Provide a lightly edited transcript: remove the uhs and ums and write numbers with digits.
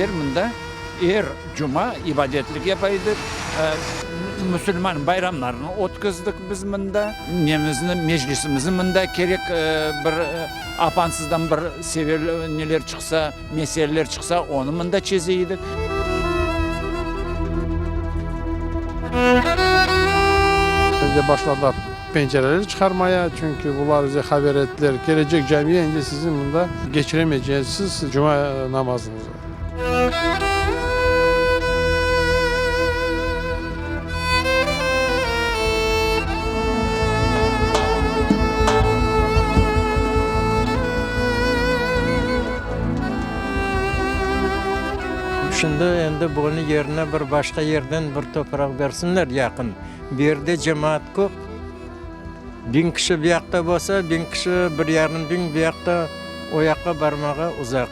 Bizler mında er cuma ibadetlik yapa edik, musulman bayramlarını ötkizdik biz mında. Nemizni, meclisimizni mında kerek bir apansızdan bir sevel neler çıqsa, meseleler çıqsa, onı mında çeze edik. Endi başladılar pencereler çıqarmaya, çünki bular bize haber ettiler, kelecek camiye endi siziñ mında keçiremeycesiz cuma namazıñızı. Şimdi endi bunı yerine bir başqa yerden bir topraq bersinler yaqın. Bu yerde cemaat köp. Biñ kişi bu yaqta bolsa, biñ kişi, bir yarım biñ bu yaqta, o yaqqa barmağa uzaq.